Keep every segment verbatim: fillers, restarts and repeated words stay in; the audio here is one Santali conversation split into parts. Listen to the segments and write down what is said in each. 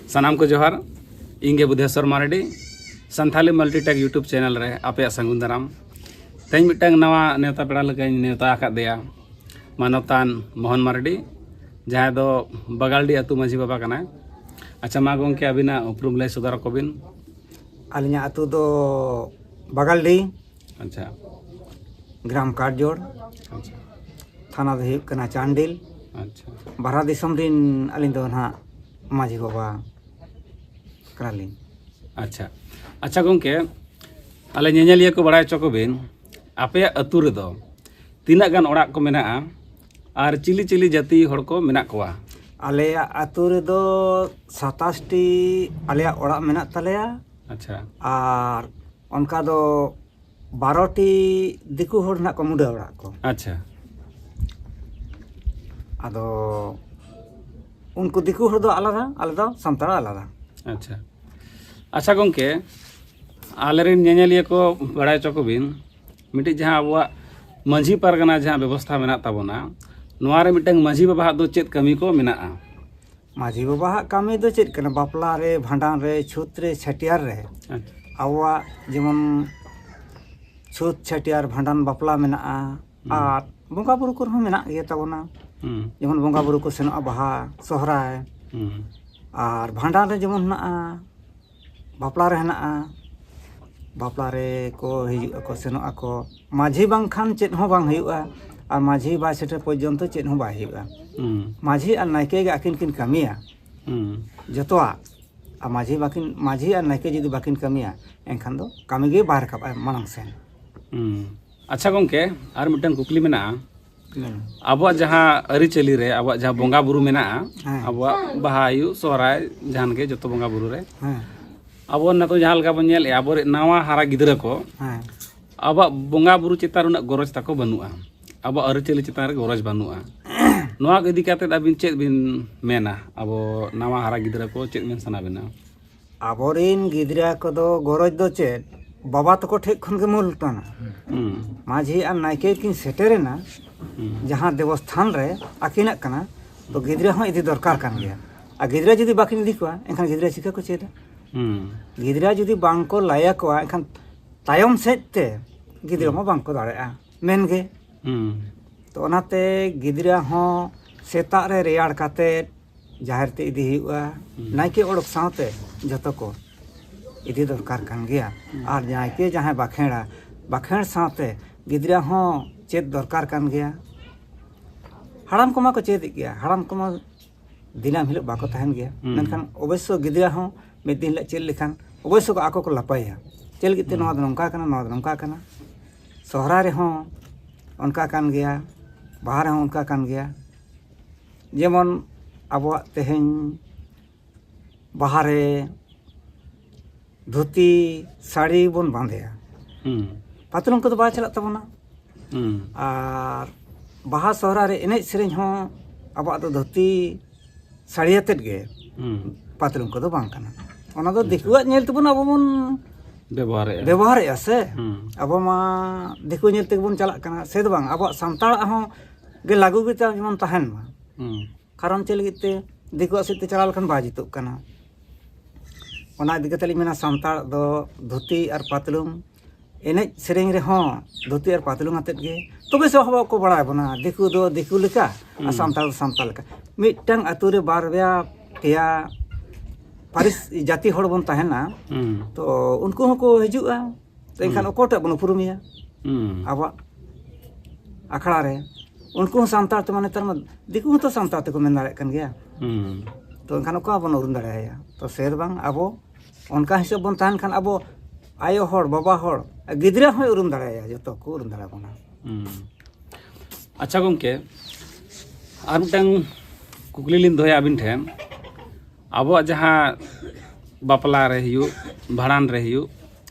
ᱥᱟᱱᱟᱢ ᱠᱚ ᱡᱚᱦᱟᱨ᱾ ᱤᱧ ᱜᱮ ᱵᱩᱫᱷᱮᱥᱣᱚᱨ ᱢᱟᱨᱰᱤ, ᱥᱟᱱᱛᱷᱟᱞᱤ ᱢᱟᱞᱴᱤᱴᱮᱠ YouTube ᱪᱮᱱᱮᱞ ᱨᱮ ᱟᱯᱮᱭᱟᱜ ᱥᱟᱹᱜᱩᱱ ᱫᱟᱨᱟᱢ᱾ ᱛᱮᱦᱮᱧ ᱢᱤᱫᱴᱟᱝ ᱱᱟᱣᱟ ᱱᱮᱣᱛᱟ ᱯᱮᱲᱟ ᱞᱮᱠᱟᱧ ᱱᱮᱣᱛᱟ ᱟᱠᱟᱫᱮᱭᱟ, ᱢᱟᱱᱚᱛᱟᱱ ᱢᱳᱦᱚᱱ ᱢᱟᱨᱰᱤ, ᱡᱟᱦᱟᱸᱭ ᱫᱚ ᱵᱟᱜᱟᱞᱰᱤ ᱟᱹᱛᱩ ᱢᱟᱹᱡᱷᱤ ᱵᱟᱵᱟ ᱠᱟᱱᱟᱭ᱾ ᱟᱪᱪᱷᱟ, ᱢᱟ ᱜᱚᱢᱠᱮ, ᱟᱹᱵᱤᱱᱟᱜ ᱩᱯᱨᱩᱢ ᱞᱟᱹᱭ ᱥᱚᱫᱚᱨ ᱟᱠᱚ ᱵᱤᱱ᱾ ᱟᱹᱞᱤᱧᱟᱜ ᱟᱹᱛᱩ ᱫᱚ ᱵᱟᱜᱟᱞᱰᱤ, ᱟᱪᱪᱷᱟ᱾ ᱜᱨᱟᱢ ᱠᱟᱴᱡᱳᱲ, ᱟᱪᱪᱷᱟ᱾ ᱛᱷᱟᱱᱟ ᱫᱚ ᱦᱩᱭᱩᱜ ᱠᱟᱱᱟ ᱪᱟᱱᱰᱤᱞ᱾ ᱟᱪᱪᱷᱟ᱾ ᱵᱟᱨᱦᱟ ᱫᱤᱥᱚᱢ ᱨᱤᱱ ᱟᱹᱞᱤᱧ ᱫᱚ ᱱᱟᱦᱟᱜ ᱢᱟᱹᱡᱷᱤ ᱵᱟᱵᱟ ᱠᱟᱱᱟᱞᱤᱧ᱾ ᱟᱪᱪᱷᱟ᱾ ᱟᱪᱪᱷᱟ ᱜᱚᱢᱠᱮ, ᱟᱞᱮ ᱧᱮᱧᱮᱞᱤᱭᱟᱹ ᱠᱚ ᱵᱟᱲᱟᱭ ᱦᱚᱪᱚ ᱠᱚᱵᱤᱱ, ᱟᱯᱮᱭᱟᱜ ᱟᱹᱛᱩ ᱨᱮᱫᱚ ᱛᱤᱱᱟᱹᱜ ᱜᱟᱱ ᱚᱲᱟᱜ ᱠᱚ ᱢᱮᱱᱟᱜᱼᱟ ᱟᱨ ᱪᱤᱞᱤ ᱪᱤᱞᱤ ᱡᱟᱹᱛᱤ ᱦᱚᱲ ᱠᱚ ᱢᱮᱱᱟᱜ ᱠᱚᱣᱟ? ᱟᱞᱮᱭᱟᱜ ᱟᱹᱛᱩ ᱨᱮᱫᱚ ᱥᱟᱛᱟᱥ ᱴᱤ ᱟᱞᱮᱭᱟᱜ ᱚᱲᱟᱜ ᱢᱮᱱᱟᱜ ᱛᱟᱞᱮᱭᱟ᱾ ᱟᱪᱪᱷᱟ᱾ ᱟᱨ ᱚᱱᱠᱟ ᱫᱚ ᱵᱟᱨᱚ ᱴᱤ ᱫᱤᱠᱩ ᱦᱚᱲ ᱦᱮᱱᱟᱜ ᱠᱚᱣᱟ, ᱢᱩᱰᱟᱹ ᱚᱲᱟᱜ ᱠᱚ᱾ ᱟᱪᱪᱷᱟ᱾ ᱟᱫᱚ ᱩᱱᱠᱩ ᱫᱤᱠᱩ ᱦᱚᱲ ᱫᱚ ᱟᱞᱟᱫᱟ, ᱟᱞᱮ ᱫᱚ ᱥᱟᱱᱛᱟᱲ ᱟᱞᱟᱫᱟ᱾ ᱟᱪᱪᱷᱟ᱾ ᱟᱪᱪᱷᱟ ᱜᱚᱢᱠᱮ, ᱟᱞᱮᱨᱮᱱ ᱧᱮᱧᱮᱞᱤᱭᱟᱹ ᱠᱚ ᱵᱟᱲᱟᱭ ᱦᱚᱪᱚ ᱠᱚᱵᱤᱱ, ᱢᱤᱫᱴᱤᱡ ᱡᱟᱦᱟᱸ ᱟᱵᱚᱣᱟᱜ ᱢᱟᱹᱡᱷᱤ ᱯᱟᱨᱜᱟᱱᱟ ᱡᱟᱦᱟᱸ ᱵᱮᱵᱚᱥᱛᱷᱟ ᱢᱮᱱᱟᱜ ᱛᱟᱵᱚᱱᱟ, ᱱᱚᱣᱟ ᱨᱮ ᱢᱤᱫᱴᱟᱝ ᱢᱟᱹᱡᱷᱤ ᱵᱟᱵᱟᱣᱟᱜ ᱫᱚ ᱪᱮᱫ ᱠᱟᱹᱢᱤ ᱠᱚ ᱢᱮᱱᱟᱜᱼᱟ? ᱢᱟᱹᱡᱷᱤ ᱵᱟᱵᱟᱣᱟᱜ ᱠᱟᱹᱢᱤ ᱫᱚ ᱪᱮᱫ ᱠᱟᱱᱟ? ᱵᱟᱯᱞᱟ ᱨᱮ, ᱵᱷᱟᱸᱰᱟᱱ ᱨᱮ, ᱪᱷᱩᱛ ᱨᱮ, ᱪᱷᱟᱹᱴᱭᱟᱹᱨ ᱨᱮ, ᱟᱪᱪᱷᱟ᱾ ᱟᱵᱚᱣᱟᱜ ᱡᱮᱢᱚᱱ ᱪᱷᱩᱛ, ᱪᱷᱟᱹᱴᱭᱟᱹᱨ, ᱵᱷᱟᱸᱰᱟᱱ, ᱵᱟᱯᱞᱟ ᱢᱮᱱᱟᱜᱼᱟ᱾ ᱦᱩᱸ᱾ ᱟᱨ ᱵᱚᱸᱜᱟ ᱵᱩᱨᱩ ᱠᱚᱨᱮ ᱦᱚᱸ ᱢᱮᱱᱟᱜ ᱜᱮ ᱛᱟᱵᱚᱱᱟ᱾ ᱦᱩᱸ᱾ ᱡᱮᱢᱚᱱ ᱵᱚᱸᱜᱟ ᱵᱩᱨᱩ ᱠᱚ ᱥᱮᱱᱚᱜᱼᱟ, ᱵᱟᱦᱟ, ᱥᱚᱦᱨᱟᱭ, ᱦᱩᱸ᱾ ᱟᱨ ᱵᱷᱟᱸᱰᱟᱱ ᱨᱮ ᱡᱮᱢᱚᱱ ᱦᱮᱱᱟᱜᱼᱟ, ᱵᱟᱯᱞᱟ ᱨᱮ ᱦᱮᱱᱟᱜᱼᱟ, ᱵᱟᱯᱞᱟ ᱨᱮ ᱠᱚ ᱦᱤᱡᱩᱜ ᱟᱠᱚ, ᱥᱮᱱᱚᱜ ᱟᱠᱚ᱾ ᱢᱟᱹᱡᱷᱤ ᱵᱟᱝᱠᱷᱟᱱ ᱪᱮᱫ ᱦᱚᱸ ᱵᱟᱝ ᱦᱩᱭᱩᱜᱼᱟ, ᱟᱨ ᱢᱟᱹᱡᱷᱤ ᱵᱟᱭ ᱥᱮᱴᱮᱨ ᱯᱚᱨᱡᱚᱱᱛᱚ ᱪᱮᱫ ᱦᱚᱸ ᱵᱟᱭ ᱦᱩᱭᱩᱜᱼᱟ᱾ ᱦᱩᱸ᱾ ᱢᱟᱹᱡᱷᱤ ᱟᱨ ᱱᱟᱭᱠᱮ ᱜᱮ ᱟᱹᱠᱤᱱ ᱠᱤᱱ ᱠᱟᱹᱢᱤᱭᱟ᱾ ᱦᱩᱸ᱾ ᱡᱚᱛᱚᱣᱟᱜ᱾ ᱟᱨ ᱢᱟᱹᱡᱷᱤ ᱵᱟᱹᱠᱤᱱ, ᱢᱟᱹᱡᱷᱤ ᱟᱨ ᱱᱟᱭᱠᱮ ᱡᱩᱫᱤ ᱵᱟᱹᱠᱤᱱ ᱠᱟᱹᱢᱤᱭᱟ, ᱮᱱᱠᱷᱟᱱ ᱫᱚ ᱠᱟᱹᱢᱤ ᱜᱮ ᱵᱟᱭ ᱨᱟᱠᱟᱵᱼᱟ ᱢᱟᱲᱟᱝ ᱥᱮᱱ᱾ ᱦᱩᱸ᱾ ᱟᱪᱪᱷᱟ ᱜᱚᱢᱠᱮ, ᱟᱨ ᱢᱤᱫᱴᱟᱝ ᱠᱩᱠᱞᱤ ᱢᱮᱱᱟᱜᱼᱟ᱾ ᱦᱩᱸ᱾ ᱟᱵᱚᱣᱟᱜ ᱡᱟᱦᱟᱸ ᱟᱹᱨᱤᱪᱟᱹᱞᱤ ᱨᱮ, ᱟᱵᱚᱣᱟᱜ ᱡᱟᱦᱟᱸ ᱵᱚᱸᱜᱟ ᱵᱩᱨᱩ ᱢᱮᱱᱟᱜᱼᱟ, ᱦᱮᱸ᱾ ᱟᱵᱚᱣᱟᱜ ᱵᱟᱦᱟ ᱦᱩᱭᱩᱜ, ᱥᱚᱦᱨᱟᱭ, ᱡᱟᱦᱟᱱ ᱜᱮ, ᱡᱚᱛᱚ ᱵᱚᱸᱜᱟ ᱵᱩᱨᱩ ᱨᱮ, ᱦᱮᱸ᱾ ᱟᱵᱚ ᱱᱤᱛᱚᱜ ᱡᱟᱦᱟᱸ ᱞᱮᱠᱟ ᱵᱚᱱ ᱧᱮᱞᱮᱫᱼᱟ, ᱟᱵᱚᱨᱮᱱ ᱱᱟᱣᱟ ᱦᱟᱨᱟ ᱜᱤᱫᱽᱨᱟᱹ ᱠᱚ, ᱦᱮᱸ᱾ ᱟᱵᱚᱣᱟᱜ ᱵᱚᱸᱜᱟ ᱵᱩᱨᱩ ᱪᱮᱛᱟᱱ ᱨᱮ ᱩᱱᱟᱹᱜ ᱜᱚᱨᱚᱡᱽ ᱛᱟᱠᱚ ᱵᱟᱹᱱᱩᱜᱼᱟ, ᱟᱵᱚᱣᱟᱜ ᱟᱹᱨᱤᱪᱟᱹᱞᱤ ᱪᱮᱛᱟᱱ ᱨᱮ ᱜᱚᱨᱚᱡᱽ ᱵᱟᱹᱱᱩᱜᱼᱟ᱾ ᱱᱚᱣᱟ ᱠᱚ ᱤᱫᱤ ᱠᱟᱛᱮᱫ ᱟᱹᱵᱤᱱ ᱪᱮᱫ ᱵᱤᱱ ᱢᱮᱱᱟ? ᱟᱵᱚ ᱱᱟᱣᱟ ᱦᱟᱨᱟ ᱜᱤᱫᱽᱨᱟᱹ ᱠᱚ ᱪᱮᱫ ᱢᱮᱱ ᱥᱟᱱᱟ ᱵᱤᱱᱟ? ᱟᱵᱚᱨᱮᱱ ᱜᱤᱫᱽᱨᱟᱹ ᱠᱚᱫᱚ ᱜᱚᱨᱚᱡᱽ ᱫᱚ ᱪᱮᱫ? ᱵᱟᱵᱟ ᱛᱟᱠᱚ ᱴᱷᱮᱡ ᱠᱷᱚᱱ ᱜᱮ ᱢᱩᱞ ᱠᱟᱱᱟ᱾ ᱦᱩᱸ᱾ ᱢᱟᱹᱡᱷᱤ ᱟᱨ ᱱᱟᱭᱠᱮ ᱠᱤᱱ ᱥᱮᱴᱮᱨᱮᱱᱟ, ᱦᱩᱸ᱾ ᱡᱟᱦᱟᱸ ᱫᱮᱵᱚᱥᱛᱷᱟᱱ ᱨᱮ ᱟᱹᱠᱤᱱᱟᱜ ᱠᱟᱱᱟ, ᱛᱚ ᱜᱤᱫᱽᱨᱟᱹ ᱦᱚᱸ ᱤᱫᱤ ᱫᱚᱨᱠᱟᱨ ᱠᱟᱱ ᱜᱮᱭᱟ᱾ ᱟᱨ ᱜᱤᱫᱽᱨᱟᱹ ᱡᱩᱫᱤ ᱵᱟᱹᱠᱤᱱ ᱤᱫᱤ ᱠᱚᱣᱟ, ᱮᱱᱠᱷᱟᱱ ᱜᱤᱫᱽᱨᱟᱹ ᱪᱤᱠᱟᱹ ᱠᱚ ᱪᱮᱫᱟ? ᱦᱩᱸ᱾ ᱜᱤᱫᱽᱨᱟᱹ ᱡᱩᱫᱤ ᱵᱟᱝ ᱠᱚ ᱞᱟᱹᱭ ᱟᱠᱚᱣᱟ, ᱮᱱᱠᱷᱟᱱ ᱛᱟᱭᱚᱢ ᱥᱮᱫ ᱛᱮ ᱜᱤᱫᱽᱨᱟᱹ ᱦᱩᱸ᱾ ᱢᱟ ᱵᱟᱝ ᱠᱚ ᱫᱟᱲᱮᱭᱟᱜᱼᱟ, ᱢᱮᱱ ᱜᱮ᱾ ᱦᱩᱸ᱾ ᱛᱚ, ᱚᱱᱟᱛᱮ ᱜᱤᱫᱽᱨᱟᱹ ᱦᱚᱸ ᱥᱮᱛᱟᱜ ᱨᱮ ᱨᱮᱭᱟᱲ ᱠᱟᱛᱮ ᱡᱟᱦᱮᱨ ᱛᱮ ᱤᱫᱤ ᱦᱩᱭᱩᱜᱼᱟ᱾ ᱦᱩᱸ᱾ ᱱᱟᱭᱠᱮ ᱚᱰᱚᱠ ᱥᱟᱶᱛᱮ ᱡᱚᱛᱚ ᱠᱚ ᱤᱫᱤ ᱫᱚᱨᱠᱟᱨ ᱠᱟᱱ ᱜᱮᱭᱟ᱾ ᱦᱩᱸ᱾ ᱟᱨ ᱱᱟᱭᱠᱮ ᱡᱟᱦᱟᱸᱭ ᱵᱟᱠᱷᱮᱲᱟ, ᱵᱟᱠᱷᱮᱲ ᱥᱟᱶᱛᱮ ᱜᱤᱫᱽᱨᱟᱹ ᱦᱚᱸ ᱪᱮᱫ ᱫᱚᱨᱠᱟᱨ ᱠᱟᱱ ᱜᱮᱭᱟ᱾ ᱦᱟᱲᱟᱢ ᱠᱚᱢᱟ ᱠᱚ ᱪᱮᱫ ᱮᱫ ᱜᱮᱭᱟ, ᱦᱟᱲᱟᱢ ᱠᱚᱢᱟ ᱫᱤᱱᱟᱹᱢ ᱦᱤᱞᱳᱜ ᱵᱟᱠᱚ ᱛᱟᱦᱮᱱ ᱜᱮᱭᱟ᱾ ᱦᱩᱸ᱾ ᱢᱮᱱᱠᱷᱟᱱ ᱚᱵᱚᱥᱥᱚ ᱜᱤᱫᱽᱨᱟᱹ ᱦᱚᱸ ᱢᱤᱫ ᱫᱤᱱ ᱦᱤᱞᱳᱜ ᱪᱮᱫ ᱞᱮᱠᱷᱟᱱ ᱚᱵᱚᱥᱥᱚ ᱠᱚ ᱟᱠᱚ ᱠᱚ ᱞᱟᱯᱟᱭᱟ, ᱪᱮᱫ ᱞᱟᱹᱜᱤᱫ ᱛᱮ ᱦᱩᱸ᱾ ᱱᱚᱣᱟ ᱫᱚ ᱱᱚᱝᱠᱟ ᱠᱟᱱᱟ, ᱱᱚᱣᱟ ᱫᱚ ᱱᱚᱝᱠᱟ ᱠᱟᱱᱟ᱾ ᱥᱚᱦᱨᱟᱭ ᱨᱮᱦᱚᱸ ᱚᱱᱠᱟ ᱠᱟᱱ ᱜᱮᱭᱟ, ᱵᱟᱦᱟ ᱨᱮᱦᱚᱸ ᱚᱱᱠᱟ ᱠᱟᱱ ᱜᱮᱭᱟ᱾ ᱡᱮᱢᱚᱱ ᱟᱵᱚᱣᱟᱜ ᱛᱮᱦᱮᱧ ᱵᱟᱦᱟ ᱨᱮ ᱫᱷᱩᱛᱤ ᱥᱟᱹᱲᱤ ᱵᱚᱱ ᱵᱟᱸᱫᱮᱭᱟ, ᱦᱩᱸ᱾ ᱯᱟᱛᱞᱩᱢ ᱠᱚᱫᱚ ᱵᱟᱭ ᱪᱟᱞᱟᱜ ᱛᱟᱵᱚᱱᱟ᱾ ᱦᱩᱸ᱾ ᱟᱨ ᱵᱟᱦᱟ ᱥᱚᱦᱨᱟᱭ ᱨᱮ ᱮᱱᱮᱡ ᱥᱮᱨᱮᱧ ᱦᱚᱸ ᱟᱵᱚᱣᱟᱜ ᱫᱚ ᱫᱷᱩᱛᱤ ᱥᱟᱹᱲᱤ ᱟᱛᱮᱫ ᱜᱮ, ᱦᱩᱸ᱾ ᱯᱟᱛᱞᱩᱢ ᱠᱚᱫᱚ ᱵᱟᱝ ᱠᱟᱱᱟ᱾ ᱚᱱᱟ ᱫᱚ ᱟᱪᱪᱷᱟ᱾ ᱫᱤᱠᱩᱣᱟᱜ ᱧᱮᱞ ᱛᱮᱵᱚᱱ ᱟᱵᱚ ᱵᱚᱱ ᱵᱮᱵᱚᱦᱟᱨᱮᱜᱼᱟ᱾ ᱵᱮᱵᱚᱦᱟᱨᱮᱜᱼᱟ ᱥᱮ᱾ ᱦᱩᱸ᱾ ᱟᱵᱚ ᱢᱟ ᱫᱤᱠᱩ ᱧᱮᱞ ᱛᱮᱜᱮ ᱵᱚᱱ ᱪᱟᱞᱟᱜ ᱠᱟᱱᱟ, ᱥᱮ ᱫᱚ ᱵᱟᱝ? ᱟᱵᱚᱣᱟᱜ ᱥᱟᱱᱛᱟᱲᱟᱜ ᱦᱚᱸ ᱜᱮ ᱞᱟᱹᱜᱩ ᱜᱮ ᱡᱮᱢᱚᱱ ᱛᱟᱦᱮᱱ ᱢᱟ᱾ ᱦᱩᱸ᱾ ᱠᱟᱨᱚᱱ ᱪᱮᱫ ᱞᱟᱹᱜᱤᱫ ᱛᱮ? ᱫᱤᱠᱩᱣᱟᱜ ᱥᱮᱫ ᱛᱮ ᱪᱟᱞᱟᱣ ᱞᱮᱠᱷᱟᱱ ᱵᱟᱭ ᱡᱩᱛᱩᱜ ᱠᱟᱱᱟ᱾ ᱚᱱᱟ ᱤᱫᱤ ᱠᱟᱛᱮ ᱞᱤᱧ ᱢᱮᱱᱟ, ᱥᱟᱱᱛᱟᱲ ᱫᱚ ᱫᱷᱩᱛᱤ ᱟᱨ ᱯᱟᱛᱞᱩᱢ, ᱮᱱᱮᱡ ᱥᱮᱨᱮᱧ ᱨᱮᱦᱚᱸ ᱫᱷᱩᱛᱤ ᱟᱨ ᱯᱟᱛᱞᱩᱢ ᱟᱛᱮᱫ ᱜᱮ, ᱛᱚᱵᱮ ᱥᱮ ᱦᱚᱲ ᱠᱚ ᱵᱟᱲᱟᱭ ᱵᱚᱱᱟ, ᱫᱤᱠᱩ ᱫᱚ ᱫᱤᱠᱩ ᱞᱮᱠᱟ ᱟᱨ ᱦᱩᱸ᱾ ᱥᱟᱱᱛᱟᱲ ᱫᱚ ᱥᱟᱱᱛᱟᱲ ᱞᱮᱠᱟ᱾ ᱢᱤᱫᱴᱟᱝ ᱟᱛᱳ ᱨᱮ ᱵᱟᱨ ᱯᱮᱭᱟ, ᱯᱮᱭᱟ ᱯᱟᱹᱨᱤᱥ ᱡᱟᱹᱛᱤ ᱦᱚᱲ ᱵᱚᱱ ᱛᱟᱦᱮᱱᱟ, ᱦᱩᱸ᱾ ᱛᱚ ᱩᱱᱠᱩ ᱦᱚᱸᱠᱚ ᱦᱤᱡᱩᱜᱼᱟ᱾ ᱛᱚ ᱮᱱᱠᱷᱟᱱ ᱦᱩᱸ᱾ ᱚᱠᱚᱭᱴᱟᱜ ᱵᱚᱱ ᱩᱯᱨᱩᱢᱮᱭᱟ? ᱦᱩᱸ᱾ ᱟᱵᱚᱣᱟᱜ ᱟᱠᱷᱲᱟ ᱨᱮ ᱩᱱᱠᱩ ᱦᱚᱸ ᱥᱟᱱᱛᱟᱲ ᱛᱮᱢᱟ, ᱱᱮᱛᱟᱨ ᱢᱟ ᱫᱤᱠᱩ ᱦᱚᱸᱛᱚ ᱥᱟᱱᱛᱟᱲ ᱛᱮᱠᱚ ᱢᱮᱱ ᱫᱟᱲᱮᱭᱟᱜ ᱠᱟᱱ ᱜᱮᱭᱟ᱾ ᱦᱩᱸ᱾ ᱛᱚ ᱮᱱᱠᱷᱟᱱ ᱚᱠᱟ ᱵᱚᱱ ᱩᱨᱩᱢ ᱫᱟᱲᱮᱭᱟᱭᱟ? ᱛᱚ ᱥᱮ ᱫᱚ ᱵᱟᱝ, ᱟᱵᱚ ᱚᱱᱠᱟ ᱦᱤᱥᱟᱹᱵ ᱵᱚᱱ ᱛᱟᱦᱮᱱ ᱠᱷᱟᱱ ᱟᱵᱚ ᱟᱭᱳ ᱦᱚᱲ, ᱵᱟᱵᱟ ᱦᱚᱲ, ᱜᱤᱫᱽᱨᱟᱹ ᱦᱚᱸᱭ ᱩᱨᱩᱢ ᱫᱟᱲᱮᱭᱟᱭᱟ, ᱡᱚᱛᱚ ᱠᱚ ᱩᱨᱩᱢ ᱫᱟᱲᱮᱭᱟᱵᱚᱱᱟ᱾ ᱦᱩᱸ᱾ ᱟᱪᱪᱷᱟ ᱜᱚᱢᱠᱮ, ᱟᱨ ᱢᱤᱫᱴᱟᱝ ᱠᱩᱠᱞᱤ ᱞᱤᱧ ᱫᱚᱦᱚᱭᱟ ᱟᱹᱵᱤᱱ ᱴᱷᱮᱱ᱾ ᱟᱵᱚᱣᱟᱜ ᱡᱟᱦᱟᱸ ᱵᱟᱯᱞᱟ ᱨᱮ ᱦᱩᱭᱩᱜ, ᱵᱷᱟᱸᱰᱟᱱ ᱨᱮ ᱦᱩᱭᱩᱜ,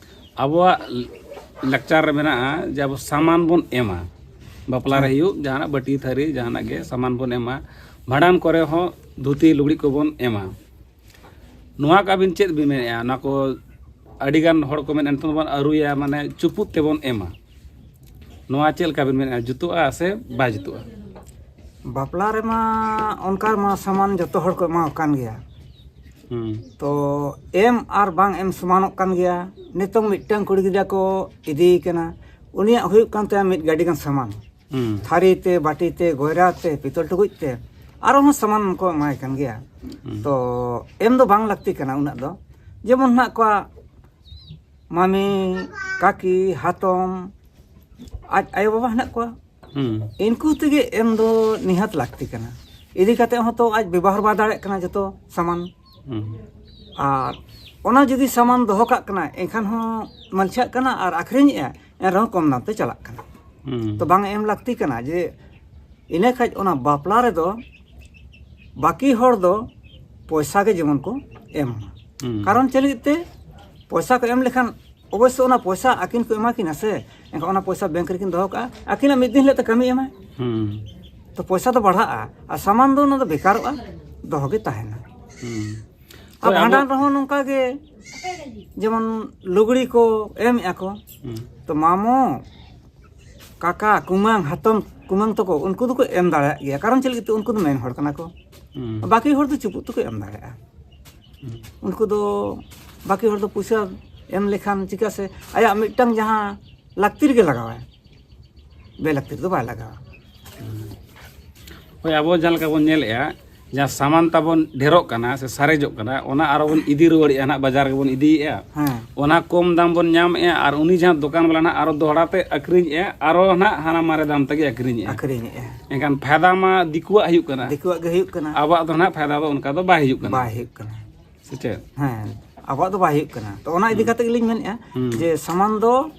ᱟᱵᱚᱣᱟᱜ ᱞᱟᱠᱪᱟᱨ ᱨᱮ ᱢᱮᱱᱟᱜᱼᱟ ᱡᱮ ᱟᱵᱚ ᱥᱟᱢᱟᱱ ᱵᱚᱱ ᱮᱢᱟ᱾ ᱵᱟᱯᱞᱟ ᱨᱮ ᱦᱮᱸ᱾ ᱦᱩᱭᱩᱜ, ᱡᱟᱦᱟᱱᱟᱜ ᱵᱟᱹᱴᱤ ᱛᱷᱟᱹᱨᱤ ᱡᱟᱦᱟᱱᱟᱜ ᱜᱮ ᱥᱟᱢᱟᱱ ᱵᱚᱱ ᱮᱢᱟ᱾ ᱵᱷᱟᱸᱰᱟᱱ ᱠᱚᱨᱮ ᱦᱚᱸ ᱫᱷᱩᱛᱤ ᱞᱩᱜᱽᱲᱤᱡ ᱠᱚᱵᱚᱱ ᱮᱢᱟ᱾ ᱱᱚᱣᱟ ᱠᱚ ᱟᱹᱵᱤᱱ ᱪᱮᱫ ᱵᱤᱱ ᱢᱮᱱᱮᱫᱼᱟ? ᱚᱱᱟ ᱠᱚ ᱟᱹᱰᱤᱜᱟᱱ ᱦᱚᱲ ᱠᱚ ᱢᱮᱱᱮᱫᱼᱟ, ᱱᱤᱛᱚᱝ ᱫᱚᱵᱚᱱ ᱟᱹᱨᱩᱭᱟ, ᱢᱟᱱᱮ ᱪᱩᱯᱩᱫ ᱛᱮᱵᱚᱱ ᱮᱢᱟ᱾ ᱱᱚᱣᱟ ᱪᱮᱫ ᱞᱮᱠᱟ ᱵᱤᱱ ᱢᱮᱱᱮᱫᱼᱟ, ᱡᱩᱛᱩᱜᱼᱟ ᱥᱮ ᱵᱟᱭ ᱡᱩᱛᱩᱜᱼᱟ? ᱵᱟᱯᱞᱟ ᱨᱮᱢᱟ ᱚᱱᱠᱟ ᱢᱟ ᱥᱟᱢᱟᱱ ᱡᱚᱛᱚ ᱦᱚᱲ ᱠᱚ ᱮᱢᱟᱣ ᱠᱟᱱ ᱜᱮᱭᱟ᱾ ᱦᱩᱸ ᱛᱚ ᱮᱢ ᱟᱨ ᱵᱟᱝ ᱮᱢ ᱥᱚᱢᱟᱱᱚᱜ ᱠᱟᱱ ᱜᱮᱭᱟ᱾ ᱱᱤᱛᱚᱝ ᱢᱤᱫᱴᱟᱝ ᱠᱩᱲᱤ ᱜᱤᱫᱽᱨᱟᱹ ᱠᱚ ᱤᱫᱤᱭᱮ ᱠᱟᱱᱟ, ᱩᱱᱤᱭᱟᱜ ᱦᱩᱭᱩᱜ ᱠᱟᱱ ᱛᱟᱭᱟ ᱢᱤᱫ ᱜᱟᱹᱰᱤ ᱜᱟᱱ ᱥᱟᱢᱟᱱ, ᱦᱩᱸ ᱛᱷᱟᱹᱨᱤ ᱛᱮ, ᱵᱟᱹᱴᱤ ᱛᱮ, ᱜᱚᱭᱨᱟ ᱛᱮ, ᱯᱤᱛᱚᱞ ᱴᱩᱠᱩᱡ ᱛᱮ, ᱟᱨᱦᱚᱸ ᱥᱟᱢᱟᱱ ᱠᱚ ᱮᱢᱟᱭ ᱠᱟᱱ ᱜᱮᱭᱟ᱾ ᱦᱩᱸ ᱛᱚ ᱮᱢ ᱫᱚ ᱵᱟᱝ ᱞᱟᱹᱠᱛᱤ ᱠᱟᱱᱟ ᱩᱱᱟᱹᱜ ᱫᱚ᱾ ᱡᱮᱢᱚᱱ ᱦᱮᱱᱟᱜ ᱠᱚᱣᱟ ᱢᱟᱢᱤ, ᱠᱟᱠᱤ, ᱦᱟᱛᱚᱢ, ᱟᱡ ᱟᱭᱳᱼᱵᱟᱵᱟ ᱦᱮᱱᱟᱜ ᱠᱚᱣᱟ, ᱦᱩᱸ ᱤᱱᱠᱩ ᱛᱮᱜᱮ ᱮᱢ ᱫᱚ ᱱᱤᱦᱟᱹᱛ ᱞᱟᱹᱠᱛᱤ ᱠᱟᱱᱟ᱾ ᱤᱫᱤ ᱠᱟᱛᱮ ᱦᱚᱸᱛᱚ ᱟᱡ ᱵᱮᱵᱚᱦᱟᱨ ᱵᱟᱭ ᱫᱟᱲᱮᱭᱟᱜ ᱠᱟᱱᱟ ᱡᱚᱛᱚ ᱥᱟᱢᱟᱱ᱾ ᱦᱩᱸ ᱟᱨ ᱚᱱᱟ ᱡᱩᱫᱤ ᱥᱟᱢᱟᱱ ᱫᱚᱦᱚ ᱠᱟᱜ ᱠᱟᱱᱟ, ᱮᱱᱠᱷᱟᱱ ᱦᱚᱸ ᱢᱟᱹᱞᱪᱷᱟᱜ ᱠᱟᱱᱟ ᱟᱨ ᱟᱹᱠᱷᱨᱤᱧᱮᱜᱼᱟ, ᱮᱱ ᱨᱮᱦᱚᱸ ᱠᱚᱢ ᱫᱟᱢ ᱛᱮ ᱪᱟᱞᱟᱜ ᱠᱟᱱᱟ᱾ ᱦᱩᱸ ᱛᱚ ᱵᱟᱝ ᱮᱢ ᱞᱟᱹᱠᱛᱤ ᱠᱟᱱᱟ᱾ ᱡᱮ ᱤᱱᱟᱹ ᱠᱷᱟᱡ ᱚᱱᱟ ᱵᱟᱯᱞᱟ ᱨᱮᱫᱚ ᱵᱟᱹᱠᱤ ᱦᱚᱲ ᱫᱚ ᱯᱚᱭᱥᱟ ᱜᱮ ᱡᱮᱢᱚᱱ ᱠᱚ ᱮᱢ ᱢᱟ᱾ ᱦᱩᱸ ᱠᱟᱨᱚᱱ ᱪᱮᱫ ᱞᱟᱹᱜᱤᱫ ᱛᱮ? ᱯᱚᱭᱥᱟ ᱠᱚ ᱮᱢ ᱞᱮᱠᱷᱟᱱ ᱚᱵᱚᱥᱥᱳᱭ ᱚᱱᱟ ᱯᱚᱭᱥᱟ ᱟᱹᱠᱤᱱ ᱠᱚ ᱮᱢᱟ ᱠᱤᱱᱟ ᱥᱮ, ᱮᱱᱠᱷᱟᱱ ᱚᱱᱟ ᱯᱚᱭᱥᱟ ᱵᱮᱝᱠ ᱨᱮᱠᱤᱱ ᱫᱚᱦᱚ ᱠᱟᱜᱼᱟ, ᱟᱹᱠᱤᱱᱟᱜ ᱢᱤᱫ ᱫᱤᱱ ᱦᱤᱞᱳᱜ ᱛᱮ ᱠᱟᱹᱢᱤ ᱮᱢᱟᱭ᱾ ᱦᱩᱸ ᱛᱚ ᱯᱚᱭᱥᱟ ᱫᱚ ᱵᱟᱲᱦᱟᱜᱼᱟ ᱟᱨ ᱥᱟᱢᱟᱱ ᱫᱚ ᱚᱱᱟ ᱫᱚ ᱵᱮᱠᱟᱨᱚᱜᱼᱟ, ᱫᱚᱦᱚ ᱜᱮ ᱛᱟᱦᱮᱱᱟ᱾ ᱦᱩᱸ ᱟᱨ ᱦᱳᱭ, ᱟᱵᱚ- ᱵᱷᱟᱸᱰᱟᱱ ᱨᱮᱦᱚᱸ ᱱᱚᱝᱠᱟ ᱜᱮ, ᱡᱮᱢᱚᱱ ᱞᱩᱜᱽᱲᱤ ᱠᱚ ᱮᱢᱮᱜᱼᱟ ᱠᱚ, ᱦᱩᱸ ᱛᱚ ᱢᱟᱢᱚ, ᱠᱟᱠᱟ, ᱠᱩᱢᱟᱹᱝ, ᱦᱟᱛᱚᱢ ᱠᱩᱢᱟᱹᱝ ᱛᱟᱠᱚ, ᱩᱱᱠᱩ ᱫᱚᱠᱚ ᱮᱢ ᱫᱟᱲᱮᱭᱟᱜ ᱜᱮᱭᱟ᱾ ᱠᱟᱨᱚᱱ ᱪᱮᱫ ᱞᱟᱹᱜᱤᱫ ᱛᱮ? ᱩᱱᱠᱩ ᱫᱚ ᱢᱮᱱ ᱦᱚᱲ ᱠᱟᱱᱟ ᱠᱚ᱾ ᱦᱩᱸ ᱵᱟᱹᱠᱤ ᱦᱚᱲ ᱫᱚ ᱪᱩᱯᱩᱫ ᱛᱮᱠᱚ ᱮᱢ ᱫᱟᱲᱮᱭᱟᱜᱼᱟ᱾ ᱦᱩᱸ ᱩᱱᱠᱩ ᱫᱚ ᱵᱟᱹᱠᱤ ᱦᱚᱲ ᱫᱚ ᱯᱩᱭᱥᱟᱹ ᱮᱢ ᱞᱮᱠᱷᱟᱱ ᱪᱤᱠᱟᱹ ᱥᱮ ᱟᱭᱟᱜ ᱢᱤᱫᱴᱟᱝ ᱡᱟᱦᱟᱸ ᱞᱟᱹᱠᱛᱤ ᱨᱮᱜᱮ ᱞᱟᱜᱟᱣᱟᱭ, ᱵᱮ ᱞᱟᱹᱠᱛᱤ ᱨᱮᱫᱚ ᱵᱟᱭ ᱞᱟᱜᱟᱣᱟ᱾ ᱦᱳᱭ, ᱟᱵᱚ ᱡᱟᱦᱟᱸ ᱞᱮᱠᱟ ᱵᱚᱱ ᱧᱮᱞᱮᱜᱼᱟ, ᱡᱟᱦᱟᱸ ᱥᱟᱢᱟᱱ ᱛᱟᱵᱚᱱ ᱰᱷᱮᱨᱚᱜ ᱠᱟᱱᱟ ᱥᱮ ᱥᱟᱨᱮᱡᱚᱜ ᱠᱟᱱᱟ, ᱚᱱᱟ ᱟᱨᱚ ᱵᱚᱱ ᱤᱫᱤ ᱨᱩᱣᱟᱹᱲᱮᱜᱼᱟ ᱱᱟᱦᱟᱜ, ᱵᱟᱡᱟᱨ ᱜᱮᱵᱚᱱ ᱤᱫᱤᱭᱮᱜᱼᱟ᱾ ᱦᱮᱸ ᱚᱱᱟ ᱠᱚᱢ ᱫᱟᱢ ᱵᱚᱱ ᱧᱟᱢᱮᱜᱼᱟ ᱟᱨ ᱩᱱᱤ ᱡᱟᱦᱟᱸ ᱫᱚᱠᱟᱱ ᱵᱟᱞᱟ ᱱᱟᱦᱟᱜ ᱟᱨᱚ ᱫᱚᱦᱲᱟ ᱛᱮ ᱟᱹᱠᱷᱨᱤᱧᱮᱜᱼᱟ, ᱟᱨᱚ ᱱᱟᱦᱟᱜ ᱦᱟᱱᱟ ᱢᱟᱨᱮ ᱫᱟᱢ ᱛᱮᱜᱮ ᱟᱹᱠᱷᱨᱤᱧᱮᱜᱼᱟ᱾ ᱟᱹᱠᱷᱨᱤᱧᱮᱜᱼᱟ᱾ ᱮᱱᱠᱷᱟᱱ ᱯᱷᱟᱭᱫᱟ ᱢᱟ ᱫᱤᱠᱩᱣᱟᱜ ᱦᱩᱭᱩᱜ ᱠᱟᱱᱟ, ᱫᱤᱠᱩᱣᱟᱜ ᱜᱮ ᱦᱩᱭᱩᱜ ᱠᱟᱱᱟ᱾ ᱟᱵᱚᱣᱟᱜ ᱫᱚ ᱱᱟᱦᱟᱜ ᱯᱷᱟᱭᱫᱟ ᱫᱚ ᱚᱱᱠᱟ ᱫᱚ ᱵᱟᱭ ᱦᱩᱭᱩᱜ ᱠᱟᱱᱟ᱾ ᱵᱟᱭ ᱦᱩᱭᱩᱜ ᱠᱟᱱᱟ᱾ ᱥᱮ ᱪᱮᱫ? ᱦᱮᱸ, ᱟᱵᱚᱣᱟᱜ ᱫᱚ ᱵᱟᱭ ᱦᱩᱭᱩᱜ ᱠᱟᱱᱟ᱾ ᱛᱚ ᱚᱱᱟ ᱤᱫᱤ ᱠᱟᱛᱮ ᱜᱮᱞᱤᱧ ᱢᱮᱱᱮᱫᱼᱟ ᱦᱩᱸ᱾ ᱡᱮ ᱥᱟᱢᱟᱱ ᱫᱚ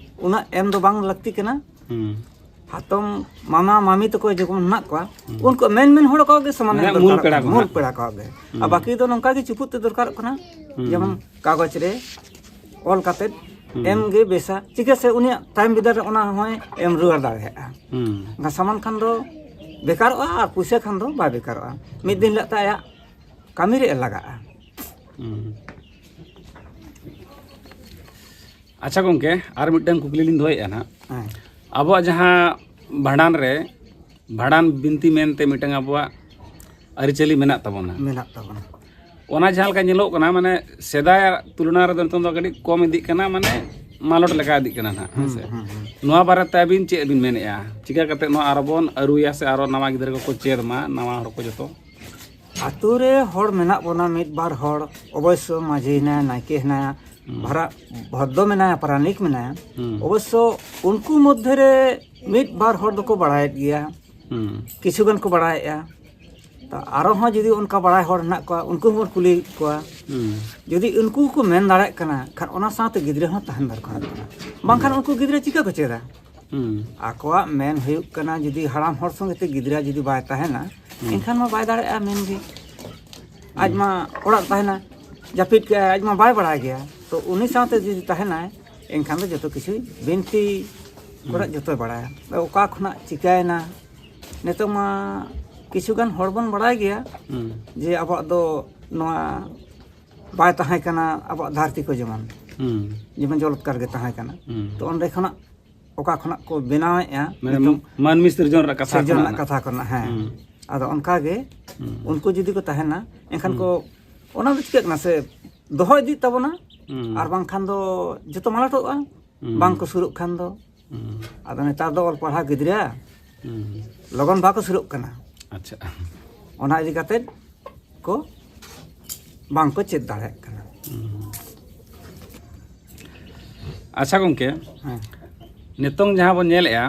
ᱩᱱᱟᱹᱜ ᱮᱢ ᱫᱚ ᱵᱟᱝ ᱞᱟᱹᱠᱛᱤ ᱠᱟᱱᱟ᱾ ᱦᱩᱸ ᱦᱟᱛᱚᱢ, ᱢᱟᱢᱟ, ᱢᱟᱢᱤ ᱛᱟᱠᱚ ᱡᱚᱠᱷᱚᱱ ᱢᱮᱱᱟᱜ ᱠᱚᱣᱟ, ᱦᱩᱸ᱾ ᱩᱱᱠᱩ ᱢᱮᱱ ᱢᱮᱱ ᱦᱚᱲ ᱠᱚᱣᱟᱜ ᱜᱮ ᱥᱟᱢᱟᱱ ᱢᱟᱱᱮ ᱮᱢ ᱢᱩᱞ ᱫᱚᱨᱠᱟᱨᱚᱜ ᱯᱮᱲᱟ ᱠᱟᱱᱟ, ᱠᱚ ᱢᱩᱞ ᱦᱟᱸᱜ᱾ ᱯᱮᱲᱟ ᱠᱚᱣᱟᱜ ᱜᱮ᱾ ᱦᱩᱸ᱾ ᱟᱨ ᱵᱟᱹᱠᱤ ᱫᱚ ᱱᱚᱝᱠᱟ ᱜᱮ ᱪᱩᱯᱩᱫ ᱛᱮ ᱫᱚᱨᱠᱟᱨᱚᱜ ᱠᱟᱱᱟ, ᱦᱩᱸ᱾ ᱡᱮᱢᱚᱱ ᱠᱟᱜᱚᱡᱽ ᱨᱮ ᱚᱞ ᱠᱟᱛᱮ ᱦᱩᱸ᱾ ᱮᱢ ᱜᱮ ᱵᱮᱥᱟ᱾ ᱪᱤᱠᱟᱹ ᱥᱮ ᱩᱱᱤᱭᱟᱜ ᱛᱟᱭᱚᱢ ᱵᱤᱫᱟᱹᱞ ᱨᱮ ᱚᱱᱟ ᱦᱚᱸᱭ ᱮᱢ ᱨᱩᱣᱟᱹᱲ ᱫᱟᱲᱮᱭᱟᱜᱼᱟ᱾ ᱦᱩᱸ᱾ ᱮᱱᱠᱷᱟᱱ ᱥᱟᱢᱟᱱ ᱠᱷᱟᱱ ᱫᱚ ᱵᱮᱠᱟᱨᱚᱜᱼᱟ ᱟᱨ ᱯᱩᱭᱥᱟᱹ ᱠᱷᱟᱱ ᱫᱚ ᱵᱟᱭ ᱵᱮᱠᱟᱨᱚᱜᱼᱟ, ᱢᱤᱫ ᱫᱤᱱ ᱦᱤᱞᱳᱜ ᱛᱮ ᱟᱭᱟᱜ ᱠᱟᱹᱢᱤ ᱨᱮ ᱞᱟᱜᱟᱜᱼᱟ᱾ ᱦᱩᱸ᱾ ᱟᱪᱪᱷᱟ ᱜᱚᱢᱠᱮ, ᱟᱨ ᱢᱤᱫᱴᱟᱝ ᱠᱩᱠᱞᱤ ᱞᱤᱧ ᱫᱚᱦᱚᱭᱮᱫᱼᱟ ᱱᱟᱦᱟᱜ᱾ ᱦᱮᱸ᱾ ᱟᱵᱚᱣᱟᱜ ᱡᱟᱦᱟᱸ ᱵᱷᱟᱸᱰᱟᱱ ᱨᱮ ᱵᱷᱟᱸᱰᱟᱱ ᱵᱤᱱᱛᱤ ᱢᱮᱱᱛᱮ ᱢᱤᱫᱴᱟᱝ ᱟᱵᱚᱣᱟᱜ ᱟᱹᱨᱤᱪᱟᱹᱞᱤ ᱢᱮᱱᱟᱜ ᱛᱟᱵᱚᱱᱟ᱾ ᱢᱮᱱᱟᱜ ᱛᱟᱵᱚᱱᱟ᱾ ᱚᱱᱟ ᱡᱟᱦᱟᱸ ᱞᱮᱠᱟ ᱧᱮᱞᱚᱜ ᱠᱟᱱᱟ, ᱢᱟᱱᱮ ᱥᱮᱫᱟᱭᱟᱜ ᱛᱩᱞᱚᱱᱟ ᱨᱮᱫᱚ ᱱᱤᱛᱚᱝ ᱫᱚ ᱠᱟᱹᱴᱤᱡ ᱠᱚᱢ ᱤᱫᱤᱜ ᱠᱟᱱᱟ, ᱢᱟᱱᱮ ᱢᱟᱞᱚᱴ ᱞᱮᱠᱟ ᱤᱫᱤᱜ ᱠᱟᱱᱟ ᱱᱟᱦᱟᱜ, ᱦᱮᱸ ᱥᱮ? ᱦᱩᱸ, ᱦᱩᱸ᱾ ᱱᱚᱣᱟ ᱵᱟᱨᱮᱛᱮ ᱟᱹᱵᱤᱱ ᱪᱮᱫ ᱵᱤᱱ ᱢᱮᱱᱮᱫᱼᱟ? ᱪᱤᱠᱟ ᱠᱟᱛᱮ ᱱᱚᱣᱟ ᱟᱨᱚ ᱵᱚᱱ ᱟᱹᱨᱩᱭᱟ ᱥᱮ ᱟᱨᱚ ᱱᱟᱣᱟ ᱜᱤᱫᱽᱨᱟᱹ ᱠᱚᱠᱚ ᱪᱮᱫ ᱢᱟ, ᱱᱟᱣᱟ ᱦᱚᱲ ᱠᱚ ᱡᱚᱛᱚ? ᱟᱛᱳ ᱨᱮ ᱦᱚᱲ ᱢᱮᱱᱟᱜ ᱵᱚᱱᱟ, ᱢᱤᱫ ᱵᱟᱨ ᱦᱚᱲ, ᱚᱵᱚᱥᱥᱚ ᱢᱟᱹᱡᱷᱤ ᱦᱮᱱᱟᱭᱟ, ᱱᱟᱭᱠᱮ ᱦᱮᱱᱟᱭᱟ, ᱦᱩᱸ᱾ ᱵᱷᱟᱨᱟ-, ᱵᱷᱚᱫᱽᱫᱚ ᱢᱮᱱᱟᱭᱟ, ᱯᱟᱨᱟᱱᱤᱠ ᱢᱮᱱᱟᱭᱟ᱾ ᱦᱩᱸ᱾ ᱚᱵᱚᱥᱥᱚ ᱩᱱᱠᱩ ᱢᱚᱫᱽᱫᱷᱮ ᱨᱮ ᱢᱤᱫ ᱵᱟᱨ ᱦᱚᱲ ᱫᱚᱠᱚ ᱵᱟᱲᱟᱭᱮᱫ ᱜᱮᱭᱟ, ᱦᱩᱸ᱾ ᱠᱤᱪᱷᱩ ᱜᱟᱱ ᱠᱚ ᱵᱟᱲᱟᱭᱮᱫᱼᱟ᱾ ᱛᱚ ᱟᱨᱚ ᱦᱚᱸ ᱡᱩᱫᱤ ᱚᱱᱠᱟ ᱵᱟᱲᱟᱭ ᱦᱚᱲ ᱦᱮᱱᱟᱜ ᱠᱚᱣᱟ, ᱩᱱᱠᱩ ᱦᱚᱸᱵᱚᱱ ᱠᱩᱞᱤᱭᱮᱫ ᱠᱚᱣᱟ᱾ ᱦᱩᱸ᱾ ᱡᱩᱫᱤ ᱩᱱᱠᱩ ᱠᱚ ᱢᱮᱱ ᱫᱟᱲᱮᱭᱟᱜ ᱠᱟᱱᱟ ᱠᱷᱟᱱ, ᱚᱱᱟ ᱥᱟᱶᱛᱮ ᱜᱤᱫᱽᱨᱟᱹ ᱦᱚᱸ ᱛᱟᱦᱮᱱ ᱫᱚᱨᱠᱟᱨᱚᱜ ᱠᱟᱱᱟ, ᱵᱟᱝᱠᱷᱟᱱ ᱦᱩᱸ᱾ ᱩᱱᱠᱩ ᱜᱤᱫᱽᱨᱟᱹ ᱪᱤᱠᱟᱹ ᱠᱚ ᱪᱮᱫᱟ? ᱦᱩᱸ᱾ ᱟᱠᱚᱣᱟᱜ ᱢᱮᱱ ᱦᱩᱭᱩᱜ ᱠᱟᱱᱟ, ᱡᱩᱫᱤ ᱦᱟᱲᱟᱢ ᱦᱚᱲ ᱥᱚᱸᱜᱮ ᱛᱮ ᱜᱤᱫᱽᱨᱟᱹ ᱡᱩᱫᱤ ᱵᱟᱭ ᱛᱟᱦᱮᱱᱟ, ᱦᱩᱸ᱾ ᱮᱱᱠᱷᱟᱱ ᱢᱟ ᱵᱟᱭ ᱫᱟᱲᱮᱭᱟᱜᱼᱟ ᱢᱮᱱ ᱜᱮ᱾ ᱟᱡ ᱦᱩᱸ᱾ ᱢᱟ ᱚᱲᱟᱜ ᱛᱟᱦᱮᱱᱟ, ᱡᱟᱹᱯᱤᱫ ᱠᱮᱜᱼᱟᱭ, ᱟᱡ ᱢᱟ ᱵᱟᱭ ᱵᱟᱲᱟᱭ ᱜᱮᱭᱟ᱾ ᱛᱚ ᱩᱱᱤ ᱥᱟᱶᱛᱮ ᱡᱩᱫᱤ ᱛᱟᱦᱮᱱᱟᱭ, ᱮᱱᱠᱷᱟᱱ ᱫᱚ ᱡᱚᱛᱚ ᱠᱤᱪᱷᱩ ᱵᱤᱱᱛᱤ ᱠᱚᱨᱮ ᱦᱩᱸ᱾ ᱡᱚᱛᱚᱭ ᱵᱟᱲᱟᱭᱟ᱾ ᱚᱠᱟ ᱠᱷᱚᱱᱟᱜ ᱪᱤᱠᱟᱹᱭᱮᱱᱟ, ᱱᱤᱛᱚᱜ ᱢᱟ ᱠᱤᱪᱷᱩ ᱜᱟᱱ ᱦᱚᱲ ᱵᱚᱱ ᱵᱟᱲᱟᱭ ᱜᱮᱭᱟ ᱦᱩᱸ᱾ ᱡᱮ ᱟᱵᱚᱣᱟᱜ ᱫᱚ ᱱᱚᱣᱟ ᱵᱟᱭ ᱛᱟᱦᱮᱸ ᱠᱟᱱᱟ, ᱟᱵᱚᱣᱟᱜ ᱫᱷᱟᱹᱨᱛᱤ ᱠᱚ ᱡᱮᱢᱚᱱ, ᱦᱩᱸ᱾ ᱡᱮᱢᱚᱱ ᱡᱚᱞᱚᱛᱠᱟᱨ ᱜᱮ ᱛᱟᱦᱮᱸ ᱠᱟᱱᱟ᱾ ᱦᱩᱸ᱾ ᱛᱚ ᱚᱸᱰᱮ ᱠᱷᱚᱱᱟᱜ ᱚᱠᱟ ᱠᱷᱚᱱᱟᱜ ᱠᱚ ᱵᱮᱱᱟᱣᱮᱫᱼᱟ ᱢᱟᱱᱮ ᱱᱤᱛᱚᱝ ᱢᱟᱹᱱᱢᱤ ᱥᱤᱨᱡᱚᱱ ᱨᱮᱱᱟᱜ ᱠᱟᱛᱷᱟ ᱥᱤᱨᱡᱚᱱ ᱠᱷᱚᱱᱟᱜ ᱨᱮᱱᱟᱜ ᱱᱟᱜ᱾ ᱠᱟᱛᱷᱟ ᱠᱚ ᱨᱮᱱᱟᱜ, ᱦᱮᱸ᱾ ᱦᱩᱸ᱾ ᱟᱫᱚ ᱚᱱᱠᱟ ᱜᱮ ᱦᱩᱸ᱾ ᱩᱱᱠᱩ ᱡᱩᱫᱤ ᱠᱚ ᱛᱟᱦᱮᱱᱟ, ᱮᱱᱠᱷᱟᱱ ᱦᱩᱸ᱾ ᱠᱚ ᱚᱱᱟ ᱫᱚ ᱪᱤᱠᱟᱹᱜ ᱠᱟᱱᱟ ᱥᱮ, ᱫᱚᱦᱚ ᱤᱫᱤᱜ ᱛᱟᱵᱚᱱᱟ, ᱦᱩᱸ᱾ ᱟᱨ ᱵᱟᱝᱠᱷᱟᱱ ᱫᱚ ᱡᱚᱛᱚ ᱢᱟᱞᱚᱴᱚᱜᱼᱟ, ᱦᱩᱸ᱾ ᱵᱟᱝ ᱠᱚ ᱥᱩᱨᱩᱜ ᱠᱷᱟᱱ ᱫᱚ᱾ ᱦᱩᱸ᱾ ᱟᱫᱚ ᱱᱮᱛᱟᱨ ᱫᱚ ᱚᱞ ᱯᱟᱲᱦᱟᱣ ᱜᱤᱫᱽᱨᱟᱹ ᱦᱩᱸ᱾ ᱞᱚᱜᱚᱱ ᱵᱟᱠᱚ ᱥᱩᱨᱩᱜ ᱠᱟᱱᱟ᱾ ᱟᱪᱪᱷᱟ᱾ ᱚᱱᱟ ᱤᱫᱤ ᱠᱟᱛᱮᱫ ᱠᱚ ᱵᱟᱝ ᱠᱚ ᱪᱮᱫ ᱫᱟᱲᱮᱭᱟᱜ ᱠᱟᱱᱟ᱾ ᱦᱩᱸ᱾ ᱟᱪᱪᱷᱟ ᱜᱚᱢᱠᱮ, ᱦᱮᱸ᱾ ᱱᱤᱛᱚᱝ ᱡᱟᱦᱟᱸ ᱵᱚᱱ ᱧᱮᱞᱮᱜᱼᱟ,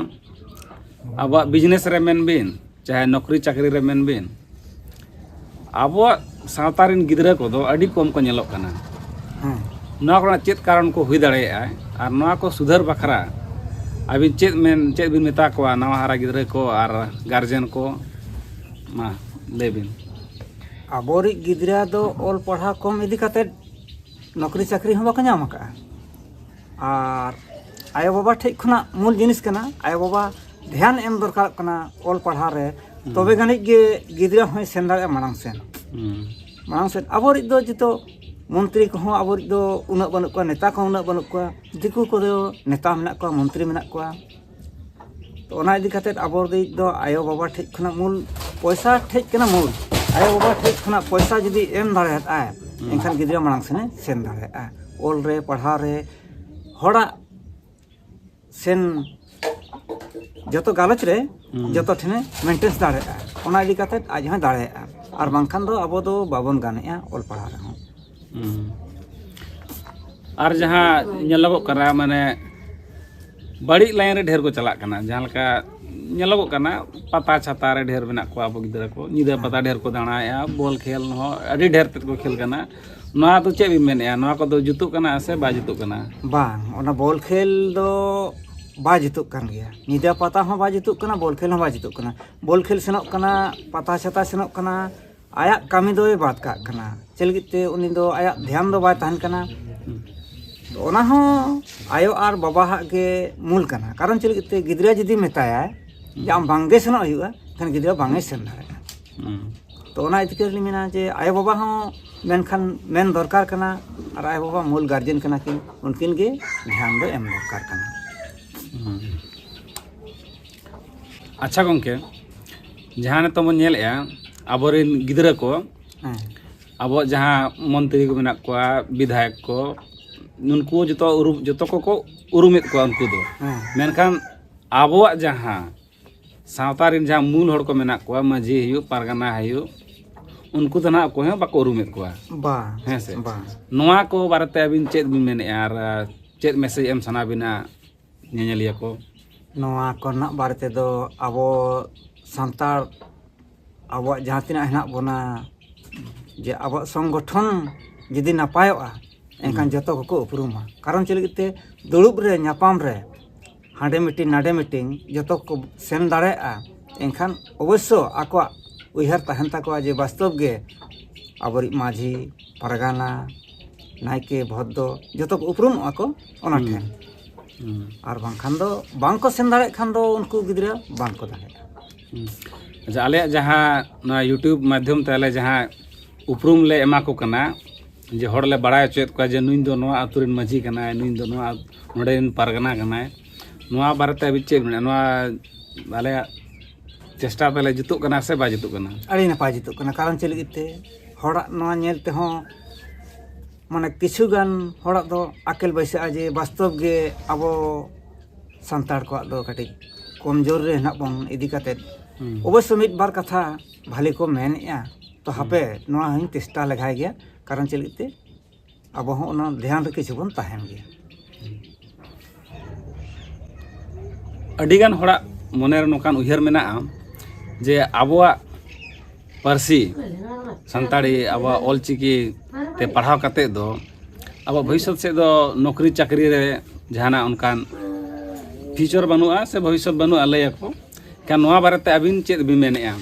ᱟᱵᱚᱣᱟᱜ business ᱨᱮ ᱢᱮᱱ ᱵᱤᱱ, ᱪᱟᱦᱮ ᱱᱚᱠᱨᱤ ᱪᱟᱹᱠᱨᱤ ᱨᱮ ᱢᱮᱱ ᱵᱤᱱ, ᱟᱵᱚᱣᱟᱜ ᱥᱟᱶᱛᱟ ᱨᱮᱱ ᱜᱤᱫᱽᱨᱟᱹ ᱠᱚᱫᱚ ᱟᱹᱰᱤ ᱠᱚᱢ ᱠᱚ ᱧᱮᱞᱚᱜ ᱠᱟᱱᱟ᱾ ᱦᱮᱸ᱾ ᱱᱚᱣᱟ ᱠᱚᱨᱮᱱᱟᱜ ᱪᱮᱫ ᱠᱟᱨᱚᱱ ᱠᱚ ᱦᱩᱭ ᱫᱟᱲᱮᱭᱟᱜᱼᱟ, ᱟᱨ ᱱᱚᱣᱟ ᱠᱚ ᱥᱩᱫᱷᱟᱹᱨ ᱵᱟᱠᱷᱨᱟ ᱟᱹᱵᱤᱱ ᱪᱮᱫ ᱢᱮᱱ, ᱪᱮᱫ ᱵᱤᱱ ᱢᱮᱛᱟ ᱠᱚᱣᱟ ᱱᱟᱣᱟ ᱦᱟᱨᱟ ᱜᱤᱫᱽᱨᱟᱹ ᱠᱚ ᱟᱨ guardian ᱠᱚ? ᱢᱟ ᱞᱟᱹᱭ ᱵᱤᱱ᱾ ᱟᱵᱚᱨᱤᱡ ᱜᱤᱫᱽᱨᱟᱹ ᱫᱚ ᱚᱞ ᱯᱟᱲᱦᱟᱣ ᱠᱚᱢ ᱤᱫᱤ ᱠᱟᱛᱮᱫ ᱱᱚᱠᱨᱤ ᱪᱟᱹᱠᱨᱤ ᱦᱚᱸ ᱵᱟᱠᱚ ᱧᱟᱢ ᱟᱠᱟᱫᱼᱟ᱾ ᱟᱨ ᱟᱭᱳᱼᱵᱟᱵᱟ ᱴᱷᱮᱡ ᱠᱷᱚᱱᱟᱜ ᱢᱩᱞ ᱡᱤᱱᱤᱥ ᱠᱟᱱᱟ, ᱟᱭᱳᱼᱵᱟᱵᱟ ᱫᱷᱮᱭᱟᱱ ᱮᱢ ᱫᱚᱨᱠᱟᱨᱚᱜ ᱠᱟᱱᱟ ᱚᱞ ᱯᱟᱲᱦᱟᱣ ᱨᱮ, ᱦᱩᱸ᱾ ᱛᱚᱵᱮ ᱟᱹᱱᱤᱡ ᱜᱮ ᱜᱤᱫᱽᱨᱟᱹ ᱦᱚᱸᱭ ᱥᱮᱱ ᱫᱟᱲᱮᱭᱟᱜᱼᱟ ᱢᱟᱲᱟᱝ ᱥᱮᱱ᱾ ᱦᱩᱸ᱾ ᱢᱟᱲᱟᱝ ᱥᱮᱫ ᱟᱵᱚᱨᱤᱡ ᱫᱚ ᱡᱚᱛᱚ ᱢᱚᱱᱛᱨᱤ ᱠᱚᱦᱚᱸ ᱟᱵᱚᱨᱤᱡ ᱫᱚ ᱩᱱᱟᱹᱜ ᱵᱟᱹᱱᱩᱜ ᱠᱚᱣᱟ, ᱱᱮᱛᱟ ᱠᱚᱦᱚᱸ ᱩᱱᱟᱹᱜ ᱵᱟᱹᱱᱩᱜ ᱠᱚᱣᱟ, ᱫᱤᱠᱩ ᱠᱚᱫᱚ ᱱᱮᱛᱟ ᱢᱮᱱᱟᱜ ᱠᱚᱣᱟ, ᱢᱚᱱᱛᱨᱤ ᱢᱮᱱᱟᱜ ᱠᱚᱣᱟ᱾ ᱛᱚ ᱚᱱᱟ ᱤᱫᱤ ᱠᱟᱛᱮᱫ ᱟᱵᱚ ᱫᱚ ᱟᱭᱳᱼᱵᱟᱵᱟ ᱴᱷᱮᱡ ᱠᱷᱚᱱᱟᱜ ᱢᱩᱞ ᱯᱚᱭᱥᱟ ᱴᱷᱮᱡ ᱠᱟᱱᱟ ᱢᱩᱞ᱾ ᱟᱭᱳᱼᱵᱟᱵᱟ ᱴᱷᱮᱡ ᱠᱷᱚᱱᱟᱜ ᱯᱚᱭᱥᱟ ᱡᱩᱫᱤ ᱮᱢ ᱫᱟᱲᱮᱭᱟᱜᱼᱟᱭ, ᱮᱱᱠᱷᱟᱱ ᱜᱤᱫᱽᱨᱟᱹ ᱢᱟᱲᱟᱝ ᱥᱮᱱᱮ ᱥᱮᱱ ᱫᱟᱲᱮᱭᱟᱜᱼᱟ᱾ ᱚᱞ ᱨᱮ, ᱯᱟᱲᱦᱟᱣ ᱨᱮ, ᱦᱚᱲᱟᱜ ᱥᱮᱱ ᱡᱚᱛᱚ ᱜᱟᱞᱚᱪ ᱨᱮ ᱡᱚᱛᱚ ᱴᱷᱮᱱᱮ ᱢᱮᱱᱴᱮᱱᱥ ᱫᱟᱲᱮᱭᱟᱜᱼᱟ᱾ ᱚᱱᱟ ᱤᱫᱤ ᱠᱟᱛᱮᱫ ᱟᱡ ᱦᱚᱸᱭ ᱫᱟᱲᱮᱭᱟᱜᱼᱟ᱾ ᱟᱨ ᱵᱟᱝᱠᱷᱟᱱ ᱫᱚ ᱟᱵᱚ ᱫᱚ ᱵᱟᱵᱚᱱ ᱜᱟᱱᱮᱜᱼᱟ ᱚᱞ ᱯᱟᱲᱦᱟᱣ ᱨᱮᱦᱚᱸ᱾ ᱟᱨ ᱡᱟᱦᱟᱸ ᱧᱮᱞᱚᱜᱚᱜ ᱠᱟᱱᱟ, ᱢᱟᱱᱮ ᱵᱟᱹᱲᱤᱡ ᱞᱟᱭᱤᱱ ᱨᱮ ᱰᱷᱮᱨ ᱠᱚ ᱪᱟᱞᱟᱜ ᱠᱟᱱᱟ᱾ ᱡᱟᱦᱟᱸ ᱞᱮᱠᱟ ᱧᱮᱞᱚᱜᱚᱜ ᱠᱟᱱᱟ, ᱯᱟᱛᱟ ᱪᱷᱟᱛᱟ ᱨᱮ ᱰᱷᱮᱨ ᱢᱮᱱᱟᱜ ᱠᱚᱣᱟ ᱟᱵᱚ ᱜᱤᱫᱽᱨᱟᱹ ᱠᱚ, ᱧᱤᱫᱟᱹ ᱯᱟᱛᱟ ᱰᱷᱮᱨ ᱠᱚ ᱫᱟᱬᱟᱭᱮᱫᱼᱟ, ᱵᱚᱞ ᱠᱷᱮᱞ ᱦᱚᱸ ᱟᱹᱰᱤ ᱰᱷᱮᱨ ᱛᱮᱫ ᱠᱚ ᱠᱷᱮᱞ ᱠᱟᱱᱟ᱾ ᱱᱚᱣᱟ ᱫᱚ ᱪᱮᱫ ᱵᱤᱱ ᱢᱮᱱᱮᱫᱼᱟ? ᱱᱚᱣᱟ ᱠᱚᱫᱚ ᱡᱩᱛᱩᱜ ᱠᱟᱱᱟ ᱥᱮ ᱵᱟᱭ ᱡᱩᱛᱩᱜ ᱠᱟᱱᱟ? ᱵᱟᱝ, ᱚᱱᱟ ᱵᱚᱞ ᱠᱷᱮᱞ ᱫᱚ ᱵᱟᱭ ᱡᱩᱛᱩᱜ ᱠᱟᱱ ᱜᱮᱭᱟ᱾ ᱧᱤᱫᱟᱹ ᱯᱟᱛᱟ ᱦᱚᱸ ᱵᱟᱭ ᱡᱩᱛᱩᱜ ᱠᱟᱱᱟ, ᱵᱚᱞ ᱠᱷᱮᱞ ᱦᱚᱸ ᱵᱟᱭ ᱡᱩᱛᱩᱜ ᱠᱟᱱᱟ᱾ ᱵᱚᱞ ᱠᱷᱮᱞ ᱥᱮᱱᱚᱜ ᱠᱟᱱᱟ, ᱯᱟᱛᱟ ᱪᱷᱟᱛᱟ ᱥᱮᱱᱚᱜ ᱠᱟᱱᱟ, ᱟᱭᱟᱜ ᱠᱟᱹᱢᱤ ᱫᱚᱭ ᱵᱟᱫ ᱠᱟᱜ ᱠᱟᱱᱟ᱾ ᱪᱮᱫ ᱞᱟᱹᱜᱤᱫ ᱛᱮ? ᱩᱱᱤ ᱫᱚ ᱟᱭᱟᱜ ᱫᱷᱮᱭᱟᱱ ᱫᱚ ᱵᱟᱭ ᱛᱟᱦᱮᱱ ᱠᱟᱱᱟ᱾ ᱛᱚ ᱚᱱᱟ ᱦᱚᱸ ᱟᱭᱳ ᱟᱨ ᱵᱟᱵᱟᱣᱟᱜ ᱜᱮ ᱢᱩᱞ ᱠᱟᱱᱟ᱾ ᱠᱟᱨᱚᱱ ᱪᱮᱫ ᱞᱟᱹᱜᱤᱫ ᱛᱮ? ᱜᱤᱫᱽᱨᱟᱹ ᱡᱩᱫᱤ ᱢᱮᱛᱟᱭᱟᱭ ᱡᱮ ᱟᱢ ᱵᱟᱝᱜᱮ ᱥᱮᱱᱚᱜ ᱦᱩᱭᱩᱜᱼᱟ, ᱮᱱᱠᱷᱟᱱ ᱜᱤᱫᱽᱨᱟᱹ ᱵᱟᱝ ᱮ ᱥᱮᱱ ᱫᱟᱲᱮᱭᱟᱜᱼᱟ᱾ ᱛᱚ ᱚᱱᱟ ᱤᱫᱤ ᱠᱟᱛᱮ ᱞᱤᱧ ᱢᱮᱱᱟ ᱡᱮ ᱟᱭᱳᱼᱵᱟᱵᱟ ᱦᱚᱸ ᱢᱮᱱᱠᱷᱟᱱ ᱢᱮᱱ ᱫᱚᱨᱠᱟᱨ ᱠᱟᱱᱟ, ᱟᱨ ᱟᱭᱳᱼᱵᱟᱵᱟ ᱢᱩᱞ ᱜᱟᱨᱡᱮᱱ ᱠᱟᱱᱟ ᱠᱤᱱ, ᱩᱱᱠᱤᱱ ᱜᱮ ᱫᱷᱮᱭᱟᱱ ᱫᱚ ᱮᱢ ᱫᱚᱨᱠᱟᱨ ᱠᱟᱱᱟ᱾ ᱟᱪᱪᱷᱟ ᱜᱚᱢᱠᱮ, ᱡᱟᱦᱟᱸ ᱱᱤᱛᱚᱜ ᱵᱚᱱ ᱧᱮᱞᱮᱫᱼᱟ, ᱟᱵᱚᱨᱮᱱ ᱜᱤᱫᱽᱨᱟᱹ ᱠᱚ, ᱦᱮᱸ ᱟᱵᱚᱣᱟᱜ ᱡᱟᱦᱟᱸ ᱢᱚᱱᱛᱨᱤ ᱠᱚ ᱢᱮᱱᱟᱜ ᱠᱚᱣᱟ, ᱵᱤᱫᱷᱟᱭᱚᱠ ᱠᱚ, ᱱᱩᱠᱩ ᱡᱚᱛᱚ ᱩᱨᱩᱢ, ᱡᱚᱛᱚ ᱠᱚᱠᱚ ᱩᱨᱩᱢᱮᱫ ᱠᱚᱣᱟ ᱩᱱᱠᱩ ᱫᱚ᱾ ᱦᱮᱸ ᱢᱮᱱᱠᱷᱟᱱ ᱟᱵᱚᱣᱟᱜ ᱡᱟᱦᱟᱸ ᱥᱟᱶᱛᱟ ᱨᱮᱱ ᱡᱟᱦᱟᱸ ᱢᱩᱞ ᱦᱚᱲ ᱠᱚ ᱢᱮᱱᱟᱜ ᱠᱚᱣᱟ, ᱢᱟᱹᱡᱷᱤ ᱦᱩᱭᱩᱜ, ᱯᱟᱨᱜᱟᱱᱟ ᱦᱩᱭᱩᱜ, ᱩᱱᱠᱩ ᱫᱚ ᱱᱟᱦᱟᱜ ᱚᱠᱚᱭ ᱦᱚᱸ ᱵᱟᱠᱚ ᱩᱨᱩᱢᱮᱫ ᱠᱚᱣᱟ᱾ ᱵᱟᱝ ᱦᱮᱸ ᱥᱮ? ᱵᱟᱝ ᱱᱚᱣᱟ ᱠᱚ ᱵᱟᱨᱮᱛᱮ ᱟᱹᱵᱤᱱ ᱪᱮᱫ ᱵᱤᱱ ᱢᱮᱱᱮᱫᱼᱟ? ᱟᱨ ᱪᱮᱫ ᱢᱮᱥᱮᱡᱽ ᱮᱢ ᱥᱟᱱᱟ ᱵᱤᱱᱟ ᱧᱮᱧᱮᱞᱤᱭᱟᱹ ᱠᱚ? ᱱᱚᱣᱟ ᱠᱚᱨᱮᱱᱟᱜ ᱵᱟᱨᱮ ᱛᱮᱫᱚ ᱟᱵᱚ ᱥᱟᱱᱛᱟᱲ ᱟᱵᱚᱣᱟᱜ ᱡᱟᱦᱟᱸ ᱛᱤᱱᱟᱹᱜ ᱦᱮᱱᱟᱜ ᱵᱚᱱᱟ, ᱡᱮ ᱟᱵᱚᱣᱟᱜ ᱥᱚᱝᱜᱚᱴᱷᱚᱱ ᱡᱩᱫᱤ ᱱᱟᱯᱟᱭᱚᱜᱼᱟ, ᱮᱱᱠᱷᱟᱱ ᱡᱚᱛᱚ ᱠᱚᱠᱚ ᱩᱯᱨᱩᱢᱟ᱾ ᱠᱟᱨᱚᱱ ᱪᱮᱫ ᱞᱟᱹᱜᱤᱫ ᱛᱮ? ᱫᱩᱲᱩᱵ ᱨᱮ, ᱧᱟᱯᱟᱢ ᱨᱮ, ᱦᱟᱸᱰᱮ ᱢᱤᱴᱤᱝ ᱱᱟᱰᱮ ᱢᱤᱴᱤᱝ, ᱡᱚᱛᱚ ᱠᱚ ᱥᱮᱱ ᱫᱟᱲᱮᱭᱟᱜᱼᱟ᱾ ᱮᱱᱠᱷᱟᱱ ᱚᱵᱚᱥᱥᱚ ᱟᱠᱚᱣᱟᱜ ᱩᱭᱦᱟᱹᱨ ᱛᱟᱦᱮᱱ ᱛᱟᱠᱚᱣᱟ ᱡᱮ ᱵᱟᱥᱛᱚᱵ ᱜᱮ ᱟᱵᱚᱨᱤᱡ ᱢᱟᱹᱡᱷᱤ, ᱯᱟᱨᱜᱟᱱᱟ, ᱱᱟᱭᱠᱮ, ᱵᱷᱚᱫᱽᱫᱚ ᱡᱚᱛᱚ ᱠᱚ ᱩᱯᱨᱩᱢᱚᱜᱼᱟ ᱠᱚ ᱚᱱᱟ ᱴᱷᱮᱱ᱾ ᱟᱨ ᱵᱟᱝᱠᱷᱟᱱ ᱫᱚ ᱵᱟᱝ ᱠᱚ ᱥᱮᱱ ᱫᱟᱲᱮᱭᱟᱜ ᱠᱷᱟᱱ ᱫᱚ ᱩᱱᱠᱩ ᱜᱤᱫᱽᱨᱟᱹ ᱵᱟᱝ ᱠᱚ ᱫᱟᱲᱮᱭᱟᱜᱼᱟ᱾ ᱟᱪᱪᱷᱟ, ᱟᱞᱮᱭᱟᱜ ᱡᱟᱦᱟᱸ ᱱᱚᱣᱟ YouTube ᱢᱟᱫᱽᱫᱷᱚᱢ ᱛᱮ ᱟᱞᱮ ᱡᱟᱦᱟᱸ ᱩᱯᱨᱩᱢ ᱞᱮ ᱮᱢᱟ ᱠᱚ ᱠᱟᱱᱟ, ᱡᱮ ᱦᱚᱲ ᱞᱮ ᱵᱟᱲᱟᱭ ᱦᱚᱪᱚᱭᱮᱫ ᱠᱚᱣᱟ ᱡᱮ ᱱᱩᱭ ᱫᱚ ᱱᱚᱣᱟ ᱟᱹᱛᱩ ᱨᱮᱱ ᱢᱟᱹᱡᱷᱤ ᱠᱟᱱᱟᱭ, ᱱᱩᱭ ᱫᱚ ᱱᱚᱣᱟ ᱱᱚᱰᱮ ᱨᱮᱱ ᱯᱟᱨᱜᱟᱱᱟ ᱠᱟᱱᱟᱭ, ᱱᱚᱣᱟ ᱵᱟᱨᱮᱛᱮ ᱟᱹᱵᱤᱱ ᱪᱮᱫ ᱢᱮᱱᱟ? ᱱᱚᱣᱟ ᱟᱞᱮᱭᱟᱜ ᱪᱮᱥᱴᱟ ᱛᱟᱞᱮ ᱡᱩᱛᱩᱜ ᱠᱟᱱᱟ ᱥᱮ ᱵᱟᱭ ᱡᱩᱛᱩᱜ ᱠᱟᱱᱟ? ᱟᱹᱰᱤ ᱱᱟᱯᱟᱭ ᱡᱩᱛᱩᱜ ᱠᱟᱱᱟ᱾ ᱠᱟᱨᱚᱱ ᱪᱮᱫ ᱞᱟᱹᱜᱤᱫ ᱛᱮ? ᱦᱚᱲᱟᱜ ᱱᱚᱣᱟ ᱧᱮᱞ ᱛᱮᱦᱚᱸ ᱢᱟᱱᱮ ᱠᱤᱪᱷᱩ ᱜᱟᱱ ᱦᱚᱲᱟᱜ ᱫᱚ ᱟᱠᱮᱞ ᱵᱟᱹᱭᱥᱟᱹᱜᱼᱟ ᱡᱮ ᱵᱟᱥᱛᱚᱵ ᱜᱮ ᱟᱵᱚ ᱥᱟᱱᱛᱟᱲ ᱠᱚᱣᱟᱜ ᱫᱚ ᱠᱟᱹᱴᱤᱡ ᱠᱚᱢᱡᱳᱨ ᱨᱮ ᱦᱮᱱᱟᱜ ᱵᱚᱱ ᱤᱫᱤ ᱠᱟᱛᱮᱫ᱾ ᱦᱩᱸ᱾ ᱚᱵᱚᱥᱥᱚ ᱢᱤᱫ ᱵᱟᱨ ᱠᱟᱛᱷᱟ ᱵᱷᱟᱞᱮ ᱠᱚ ᱢᱮᱱᱮᱜᱼᱟ, ᱛᱚ ᱦᱩᱸ᱾ ᱦᱟᱯᱮ ᱱᱚᱣᱟ ᱦᱚᱸᱧ ᱪᱮᱥᱴᱟ ᱞᱮᱜᱟᱭ ᱜᱮᱭᱟ᱾ ᱠᱟᱨᱚᱱ ᱪᱮᱫ ᱞᱟᱹᱜᱤᱫ ᱛᱮ? ᱟᱵᱚ ᱦᱚᱸ ᱚᱱᱟ ᱫᱷᱮᱭᱟᱱ ᱨᱮ ᱠᱤᱪᱷᱩ ᱵᱚᱱ ᱛᱟᱦᱮᱱ ᱜᱮᱭᱟ᱾ ᱟᱹᱰᱤᱜᱟᱱ ᱦᱚᱲᱟᱜ ᱢᱚᱱᱮᱨᱮ ᱱᱚᱝᱠᱟᱱ ᱩᱭᱦᱟᱹᱨ ᱢᱮᱱᱟᱜᱼᱟ ᱡᱮ ᱟᱵᱚᱣᱟᱜ ᱯᱟᱹᱨᱥᱤ ᱥᱟᱱᱛᱟᱲᱤ, ᱟᱵᱚᱣᱟᱜ ᱚᱞᱪᱤᱠᱤ ᱛᱮ ᱯᱟᱲᱦᱟᱣ ᱠᱟᱛᱮᱫ ᱫᱚ ᱟᱵᱚ ᱵᱷᱚᱵᱤᱥᱥᱚᱛ ᱥᱮᱫ ᱫᱚ ᱱᱚᱠᱨᱤ ᱪᱟᱹᱠᱨᱤ ᱨᱮ ᱡᱟᱦᱟᱱᱟᱜ ᱚᱱᱠᱟᱱ ᱯᱷᱤᱭᱩᱪᱟᱨ ᱵᱟᱹᱱᱩᱜᱼᱟ ᱥᱮ ᱵᱷᱚᱵᱤᱥᱥᱚᱛ ᱵᱟᱹᱱᱩᱜᱼᱟ ᱞᱟᱹᱭᱟᱠᱚ᱾ ᱮᱱᱠᱷᱟᱱ ᱱᱚᱣᱟ ᱵᱟᱨᱮᱛᱮ ᱟᱹᱵᱤᱱ ᱪᱮᱫ ᱵᱤᱱ ᱢᱮᱱᱮᱫᱼᱟ?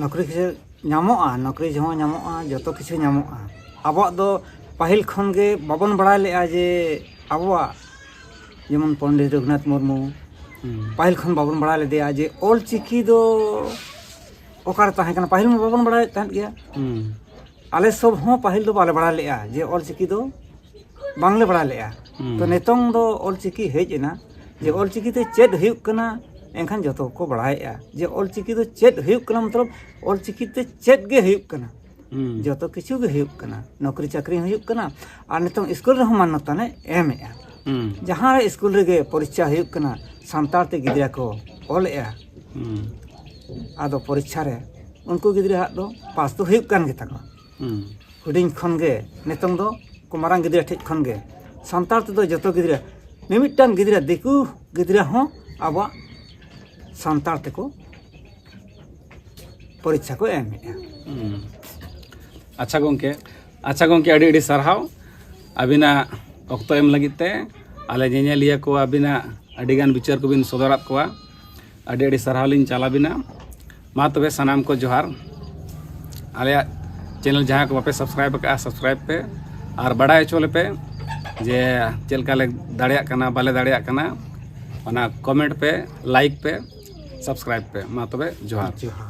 ᱱᱚᱠᱨᱤ ᱠᱤᱪᱷᱩ ᱧᱟᱢᱚᱜᱼᱟ, ᱱᱚᱠᱨᱤ ᱦᱚᱸ ᱧᱟᱢᱚᱜᱼᱟ, ᱡᱚᱛᱚ ᱠᱤᱪᱷᱩ ᱧᱟᱢᱚᱜᱼᱟ᱾ ᱟᱵᱚᱣᱟᱜ ᱫᱚ ᱯᱟᱹᱦᱤᱞ ᱠᱷᱚᱱ ᱜᱮ ᱵᱟᱵᱚᱱ ᱵᱟᱲᱟᱭ ᱞᱮᱜᱼᱟ ᱡᱮ ᱟᱵᱚᱣᱟᱜ ᱡᱮᱢᱚᱱ ᱯᱚᱱᱰᱤᱛ ᱨᱚᱜᱷᱩᱱᱟᱛᱷ ᱢᱩᱨᱢᱩ, ᱦᱩᱸ᱾ ᱯᱟᱹᱦᱤᱞ ᱠᱷᱚᱱ ᱵᱟᱵᱚᱱ ᱵᱟᱲᱟᱭ ᱞᱮᱫᱮᱭᱟ ᱡᱮ ᱚᱞ ᱪᱤᱠᱤ ᱫᱚ ᱚᱠᱟᱨᱮ ᱛᱟᱦᱮᱸ ᱠᱟᱱᱟ, ᱯᱟᱹᱦᱤᱞ ᱢᱟ ᱵᱟᱵᱚᱱ ᱵᱟᱲᱟᱭᱮᱫ ᱛᱟᱦᱮᱸᱫ ᱜᱮᱭᱟ᱾ ᱦᱩᱸ᱾ ᱟᱞᱮ ᱥᱚᱵ ᱦᱚᱸ ᱯᱟᱹᱦᱤᱞ ᱫᱚ ᱵᱟᱞᱮ ᱵᱟᱲᱟᱭ ᱞᱮᱜᱼᱟ ᱡᱮ ᱚᱞ ᱪᱤᱠᱤ ᱫᱚ ᱵᱟᱝᱞᱮ ᱵᱟᱲᱟᱭ ᱞᱮᱜᱼᱟ᱾ ᱦᱩᱸ᱾ ᱛᱚ ᱱᱤᱛᱚᱝ ᱫᱚ ᱚᱞ ᱪᱤᱠᱤ ᱦᱮᱡ ᱮᱱᱟ, ᱡᱮ ᱦᱩᱸ᱾ ᱚᱞ ᱪᱤᱠᱤ ᱛᱮ ᱪᱮᱫ ᱦᱩᱭᱩᱜ ᱠᱟᱱᱟ, ᱮᱱᱠᱷᱟᱱ ᱡᱚᱛᱚ ᱠᱚ ᱵᱟᱲᱟᱭᱮᱜᱼᱟ ᱡᱮ ᱚᱞ ᱪᱤᱠᱤ ᱫᱚ ᱪᱮᱫ ᱦᱩᱭᱩᱜ ᱠᱟᱱᱟ, ᱢᱚᱛᱞᱚᱵ ᱚᱞ ᱪᱤᱠᱤ ᱛᱮ ᱪᱮᱫ ᱜᱮ ᱦᱩᱭᱩᱜ ᱠᱟᱱᱟ᱾ ᱦᱩᱸ᱾ ᱡᱚᱛᱚ ᱠᱤᱪᱷᱩ ᱜᱮ ᱦᱩᱭᱩᱜ ᱠᱟᱱᱟ, ᱱᱚᱠᱨᱤ ᱪᱟᱹᱠᱨᱤ ᱦᱚᱸ ᱦᱩᱭᱩᱜ ᱠᱟᱱᱟ, ᱟᱨ ᱱᱤᱛᱚᱝ ᱥᱠᱩᱞ ᱨᱮᱦᱚᱸ ᱢᱟᱱᱚᱛᱟᱱᱮ ᱮᱢᱮᱜᱼᱟ᱾ ᱦᱩᱸ᱾ ᱡᱟᱦᱟᱸ ᱥᱠᱩᱞ ᱨᱮᱜᱮ ᱯᱚᱨᱤᱪᱷᱟ ᱦᱩᱭᱩᱜ ᱠᱟᱱᱟ, ᱥᱟᱱᱛᱟᱲ ᱛᱮ ᱜᱤᱫᱽᱨᱟᱹ ᱠᱚ ᱚᱞᱮᱜᱼᱟ᱾ ᱦᱩᱸ᱾ ᱟᱫᱚ ᱯᱚᱨᱤᱪᱷᱟ ᱨᱮ ᱩᱱᱠᱩ ᱜᱤᱫᱽᱨᱟᱹᱣᱟᱜ ᱫᱚ ᱯᱟᱥ ᱫᱚ ᱦᱩᱭᱩᱜ ᱠᱟᱱ ᱜᱮᱛᱟ ᱠᱚᱣᱟ᱾ ᱦᱩᱸ᱾ ᱦᱩᱰᱤᱧ ᱠᱷᱚᱱ ᱜᱮ ᱱᱤᱛᱚᱝ ᱫᱚ ᱠᱚ ᱢᱟᱨᱟᱝ ᱜᱤᱫᱽᱨᱟᱹ ᱴᱷᱮᱡ ᱠᱷᱚᱱ ᱜᱮ ᱥᱟᱱᱛᱟᱲ ᱛᱮᱫᱚ ᱡᱚᱛᱚ ᱜᱤᱫᱽᱨᱟᱹ, ᱢᱤᱢᱤᱫᱴᱟᱝ ᱜᱤᱫᱽᱨᱟᱹ, ᱫᱤᱠᱩ ᱜᱤᱫᱽᱨᱟᱹ ᱦᱚᱸ ᱟᱵᱚᱣᱟᱜ ᱥᱟᱱᱛᱟᱲ ᱛᱮᱠᱚ ᱯᱚᱨᱤᱪᱷᱟ ᱠᱚ ᱮᱢᱮᱜᱼᱟ᱾ ᱦᱩᱸ᱾ ᱟᱪᱪᱷᱟ ᱜᱚᱢᱠᱮ, ᱟᱪᱪᱷᱟ ᱜᱚᱢᱠᱮ, ᱟᱹᱰᱤ ᱟᱹᱰᱤ ᱥᱟᱨᱦᱟᱣ ᱟᱹᱵᱤᱱᱟᱜ ᱚᱠᱛᱚ ᱮᱢ ᱞᱟᱹᱜᱤᱫ ᱛᱮ᱾ ᱟᱞᱮ ᱧᱮᱧᱮᱞᱤᱭᱟᱹ ᱠᱚ ᱟᱹᱵᱤᱱᱟᱜ ᱟᱹᱰᱤᱜᱟᱱ ᱵᱤᱪᱟᱹᱨ ᱠᱚᱵᱤᱱ ᱥᱚᱫᱚᱨᱟᱫ ᱠᱚᱣᱟ᱾ ᱟᱹᱰᱤ ᱟᱹᱰᱤ ᱥᱟᱨᱦᱟᱣ ᱞᱤᱧ ᱪᱟᱞ ᱟᱹᱵᱤᱱᱟ᱾ ᱢᱟ ᱛᱚᱵᱮ ᱥᱟᱱᱟᱢ ᱠᱚ ᱡᱚᱦᱟᱨ᱾ ᱟᱞᱮᱭᱟᱜ ᱪᱮᱱᱮᱞ ᱡᱟᱦᱟᱸᱭ ᱠᱚ ᱵᱟᱯᱮ ᱥᱟᱵᱥᱠᱨᱟᱭᱤᱵ ᱟᱠᱟᱫᱼᱟ, ᱥᱟᱵᱥᱠᱨᱟᱭᱤᱵ ᱯᱮ ᱟᱨ ᱵᱟᱲᱟᱭ ᱦᱚᱪᱚ ᱞᱮᱯᱮ ᱡᱮ ᱪᱮᱫ ᱞᱮᱠᱟ ᱞᱮ ᱫᱟᱲᱮᱭᱟᱜ ᱠᱟᱱᱟ, ᱵᱟᱞᱮ ᱫᱟᱲᱮᱭᱟᱜ ᱠᱟᱱᱟ᱾ ᱚᱱᱟ ᱠᱚᱢᱮᱱᱴ ᱯᱮ, ᱞᱟᱭᱤᱠ ᱯᱮ, ᱥᱟᱵᱥᱠᱨᱟᱭᱤᱵ ᱯᱮ᱾ ᱢᱟ ᱛᱚᱵᱮ ᱡᱚᱦᱟᱨ᱾ ᱡᱚᱦᱟᱨ᱾